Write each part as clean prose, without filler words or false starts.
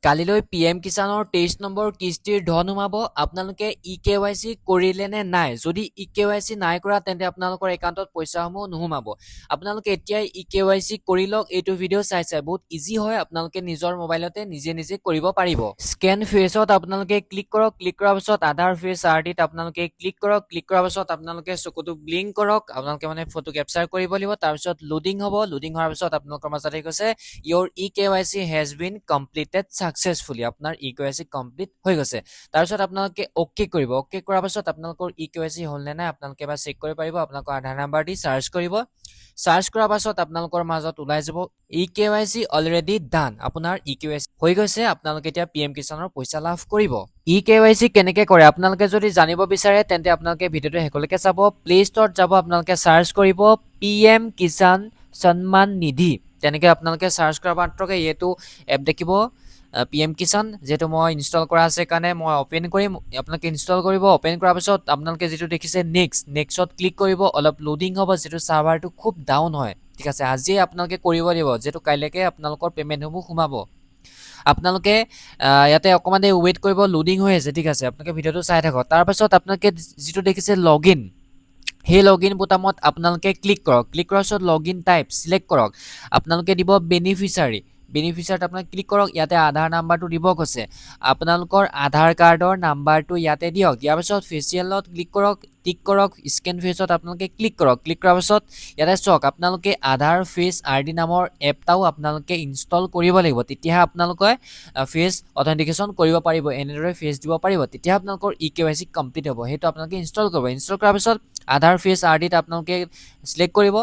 কালিলৈ P M কিষাণৰ 23 number কিস্তিৰ ধন সোমাব। আপোনালোকে ই কে ৱাই চি কৰিলে নে নাই? যদি ই কে ৱাই চি নাই কৰা, তেন্তে আপোনালোকৰ একাউণ্টত পইচাসমূহ নোসোমাব। আপোনালোকে এতিয়াই ই কে ৱাই চি কৰি লওক। এইটো ভিডিঅ' চাই চাই বহুত ইজি হয়, আপোনালোকে নিজৰ মোবাইলতে নিজে নিজে কৰিব পাৰিব। স্কেন ফেচত আপোনালোকে ক্লিক কৰক। ক্লিক কৰাৰ পাছত আধাৰ ফেচ আৰ ডিত আপোনালোকে ক্লিক কৰক। ক্লিক কৰাৰ পাছত আপোনালোকে চকুটো ব্লিংক কৰক। আপোনালোকে মানে ফটো কেপচাৰ কৰিব লাগিব। তাৰপিছত লোডিং হ'ব। লোডিং হোৱাৰ পিছত আপোনালোকৰ মাজত আহি গৈছে, "Your e-KYC has been completed successfully." আপোনাৰ ই কে ৱাই চি কমপ্লিট হৈ গৈছে। তাৰপিছত আপোনালোকে অ'কে কৰিব। অ'কে কৰাৰ পাছত আপোনালোকৰ ই কে ৱাই চি হ'ল নে নাই আপোনালোকে এবাৰ চেক কৰিব পাৰিব। আপোনালোকৰ আধাৰ নাম্বাৰ দি চাৰ্চ কৰিব। চাৰ্চ কৰাৰ পাছত আপোনালোকৰ মাজত ওলাই যাব, "e-KYC already done." আপোনাৰ ই কে ৱাই চি হৈ গৈছে। আপোনালোকে এতিয়া পি এম কিষাণৰ পইচা লাভ কৰিব। ই কে ৱাই চি কেনেকে কৰে, আপোনালোকে যদি জানিব বিচাৰে, তেন্তে আপোনালোকে ভিডিঅ'টো শেষলৈকে চাব। প্লে ষ্ট'ৰত যাব, আপোনালোকে চাৰ্চ কৰিব পি এম কিষাণ সন্মান নিধি। তেনেকৈ আপোনালোকে চাৰ্চ কৰা মাত্ৰকে এইটো এপ দেখিব, পি এম কিষাণ। যিহেতু মই ইনষ্টল কৰা আছে কাৰণে মই অ'পেন কৰিম। আপোনালোকে ইনষ্টল কৰিব। অ'পেন কৰাৰ পাছত আপোনালোকে যিটো দেখিছে নেক্সট, নেক্সটত ক্লিক কৰিব। অলপ লোডিং হ'ব, যিটো চাৰ্ভাৰটো খুব ডাউন হয়, ঠিক আছে। আজিয়ে আপোনালোকে কৰিব লাগিব, যিহেতু কাইলৈকে আপোনালোকৰ পে'মেণ্টসমূহ সোমাব। আপোনালোকে ইয়াতে অকণমান দেৰি ৱেইট কৰিব। লোডিং হৈ আছে, ঠিক আছে। আপোনালোকে ভিডিঅ'টো চাই থাকক। তাৰপাছত আপোনালোকে যিটো দেখিছে লগ ইন, সেই লগ ইন বুটামত আপোনালোকে ক্লিক কৰক। ক্লিক কৰাৰ পিছত লগ ইন টাইপ চিলেক্ট কৰক। আপোনালোকে দিব বেনিফিচাৰী। বেনিফিচাৰীত আপোনালোকে ক্লিক কৰক। ইয়াতে আধাৰ নাম্বাৰটো দিব কৈছে। আপোনালোকৰ আধাৰ কাৰ্ডৰ নাম্বাৰটো ইয়াতে দিয়ক। দিয়াৰ পাছত ফেচিয়েলত ক্লিক কৰক, টিক কৰক। স্কেন ফেচত আপোনালোকে ক্লিক কৰক। ক্লিক কৰাৰ পাছত ইয়াতে চাওক, আপোনালোকে আধাৰ ফেচ আৰ ডি নামৰ এপটাও আপোনালোকে ইনষ্টল কৰিব লাগিব। তেতিয়াহে আপোনালোকে ফেচ অথেণ্টিকেশ্যন কৰিব পাৰিব, এনেদৰে ফেচ দিব পাৰিব। তেতিয়া আপোনালোকৰ ই কে ৱাই চি কমপ্লিট হ'ব। সেইটো আপোনালোকে ইনষ্টল কৰিব। ইনষ্টল কৰাৰ পাছত আধাৰ ফেচ আৰ ডিত আপোনালোকে চিলেক্ট কৰিব।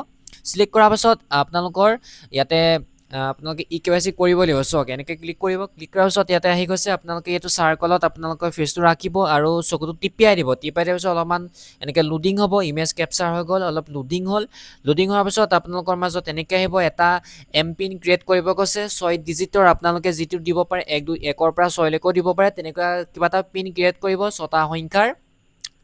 চিলেক্ট কৰাৰ পাছত আপোনালোকৰ ইয়াতে আপোনালোকে ই কে ৱাই চি কৰিব লাগিব। চাওক, এনেকৈ ক্লিক কৰিব। ক্লিক কৰাৰ পিছত ইয়াতে আহি গৈছে। আপোনালোকে এইটো চাৰ্কলত আপোনালোকৰ ফেচটো ৰাখিব আৰু চকুটো টিপিয়াই দিব। টিপিয়াই দিয়াৰ পিছত অলপমান এনেকৈ লোডিং হ'ব। ইমেজ কেপচাৰ হৈ গ'ল, অলপ লোডিং হ'ল। লোডিং হোৱাৰ পিছত আপোনালোকৰ মাজত এনেকৈ আহিব। এটা এম পিন ক্ৰিয়েট কৰিব কৈছে, 6 ডিজিটৰ। আপোনালোকে যিটো দিব পাৰে, 1, 2, 1ৰ পৰা 6লৈকেও দিব পাৰে। তেনেকুৱা কিবা এটা পিন ক্ৰিয়েট কৰিব ছটা সংখ্যাৰ।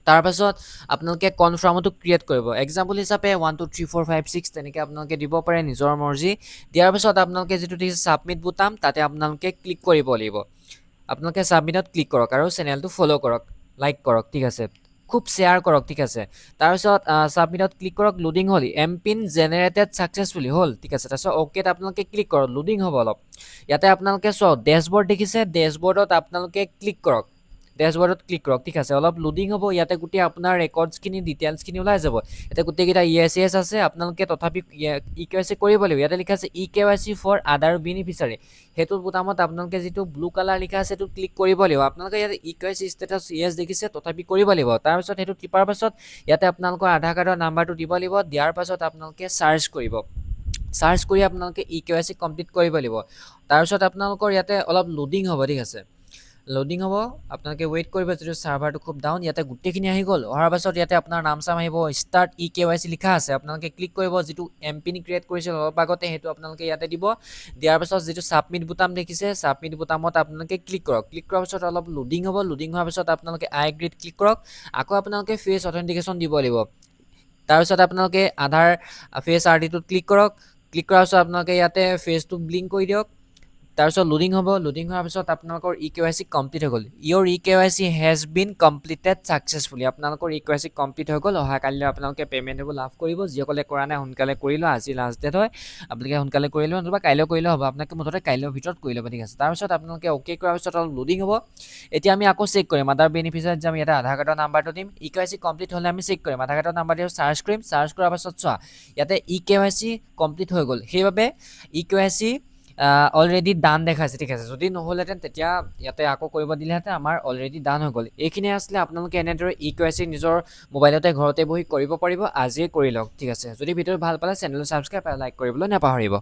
তাৰপাছত আপোনালোকে কনফাৰ্মটো ক্ৰিয়েট কৰিব। এক্সাম্পল হিচাপে 1 2 3 4 5 6 তেনেকৈ আপোনালোকে দিব পাৰে, নিজৰ মৰ্জি। দিয়াৰ পাছত আপোনালোকে যিটো দেখিছে ছাবমিট বুটাম, তাতে আপোনালোকে ক্লিক কৰিব লাগিব। আপোনালোকে ছাবমিটত ক্লিক কৰক আৰু চেনেলটো ফ'ল' কৰক, লাইক কৰক, ঠিক আছে, খুব শ্বেয়াৰ কৰক, ঠিক আছে। তাৰপিছত ছাবমিটত ক্লিক কৰক। লোডিং হ'ল, এম পিন জেনেৰেটেড ছাকচেছফুলি হ'ল, ঠিক আছে। তাৰপিছত অ'কেত আপোনালোকে ক্লিক কৰক। লোডিং হ'ব অলপ। ইয়াতে আপোনালোকে চাওক, ডেছবৰ্ড দেখিছে, ডেছবৰ্ডত আপোনালোকে ক্লিক কৰক। ডেছবৰ্ডত ক্লিক কৰক, ঠিক আছে। অলপ লোডিং হ'ব। ইয়াতে গোটেই আপোনাৰ ৰেকৰ্ডছখিনি, ডিটেইলছখিনি ওলাই যাব। ইয়াতে গোটেইকেইটা য়েছ য়েছ আছে। আপোনালোকে তথাপি ই কে ৱাই চি কৰিব লাগিব। ইয়াতে লিখা আছে "e-KYC for other beneficiary"। সেইটো বুটামত আপোনালোকে যিটো ব্লু কালাৰ লিখা আছে, সেইটো ক্লিক কৰিব লাগিব। আপোনালোকে ইয়াতে ই কে ৱাই চি ষ্টেটাছ য়েছ দেখিছে, তথাপি কৰিব লাগিব। তাৰপিছত সেইটো টিপাৰ পাছত ইয়াতে আপোনালোকৰ আধাৰ কাৰ্ডৰ নাম্বাৰটো দিব লাগিব। দিয়াৰ পাছত আপোনালোকে চাৰ্চ কৰিব। চাৰ্চ কৰি আপোনালোকে ই কে ৱাই চি কমপ্লিট কৰিব লাগিব। তাৰপিছত আপোনালোকৰ ইয়াতে অলপ লোডিং হ'ব, ঠিক আছে। লোডিং হ'ব, আপোনালোকে ৱেইট কৰিব, যিটো চাৰ্ভাৰটো খুব ডাউন। ইয়াতে গোটেইখিনি আহি গ'ল। অহাৰ পাছত ইয়াতে আপোনাৰ নাম চাম আহিব। ষ্টাৰ্ট ই কে ৱাই চি লিখা আছে, আপোনালোকে ক্লিক কৰিব। যিটো এম পিন ক্ৰিয়েট কৰিছিল অলপ আগতে, সেইটো আপোনালোকে ইয়াতে দিব। দিয়াৰ পাছত যিটো ছাবমিট বুটাম দেখিছে, ছাবমিট বুটামত আপোনালোকে ক্লিক কৰক। ক্লিক কৰাৰ পাছত অলপ লোডিং হ'ব। লোডিং হোৱাৰ পাছত আপোনালোকে আই এগ্ৰীত ক্লিক কৰক। আকৌ আপোনালোকে ফেচ অথেণ্টিকেশ্যন দিব লাগিব। তাৰপিছত আপোনালোকে আধাৰ ফেচ আৰ ডিটোত ক্লিক কৰক। ক্লিক কৰাৰ পাছত আপোনালোকে ইয়াতে ফেচটো ব্লিংক কৰি দিয়ক। তাৰপিছত লোডিং হ'ব। লোডিং হোৱাৰ পিছত আপোনালোকৰ ই কে ৱাই চি কমপ্লিট হৈ গ'ল। "Your e-KYC has been completed successfully." আপোনালোকৰ ই কে ৱাই চি কমপ্লিট হৈ গ'ল। অহা কালিলৈ আপোনালোকে পে'মেণ্টবোৰ লাভ কৰিব। যিসকলে কৰা নাই, সোনকালে কৰি লোৱা। আজি লাষ্ট ডেট হয়। আপোনালোকে সোনকালে কৰি লওক নতুবা কাইলৈ কৰিলেও হ'ব। আপোনালোকে মুঠতে কাইলৈৰ ভিতৰত কৰি ল'ব, ঠিক আছে। তাৰপিছত আপোনালোকে অ'কে কৰাৰ পিছত অলপ লোডিং হ'ব। এতিয়া আমি আকৌ চেক কৰিম। আদাৰ বেনিফিচিয়াৰীত যাম। ইয়াতে আধাৰ কাৰ্ডৰ নাম্বাৰটো দিম। ই কে ৱাই চি কমপ্লিট হ'লে আমি চেক কৰিম। আধাৰ কাৰ্ডৰ নাম্বাৰ দি চাৰ্চ কৰিম। চাৰ্চ কৰাৰ পাছত চোৱা, ইয়াতে ই কে ৱাই চি কমপ্লিট হৈ গ'ল। সেইবাবে "e-KYC already done" দেখাইছে, ঠিক আছে। যদি নহ'লহেঁতেন, তেতিয়া ইয়াতে আকৌ কৰিব দিলেহেঁতেন। আমাৰ অলৰেডি ডান হৈ গ'ল। এইখিনিয়ে আছিলে। আপোনালোকে এনেদৰে ই কে ৱাই চি নিজৰ মোবাইলতে ঘৰতে বহি কৰিব পাৰিব। আজিয়ে কৰি লওক, ঠিক আছে। যদি ভিডিঅ'টো ভাল পালে, চেনেলটো ছাবস্ক্ৰাইব আৰু লাইক কৰিবলৈ নাপাহৰিব।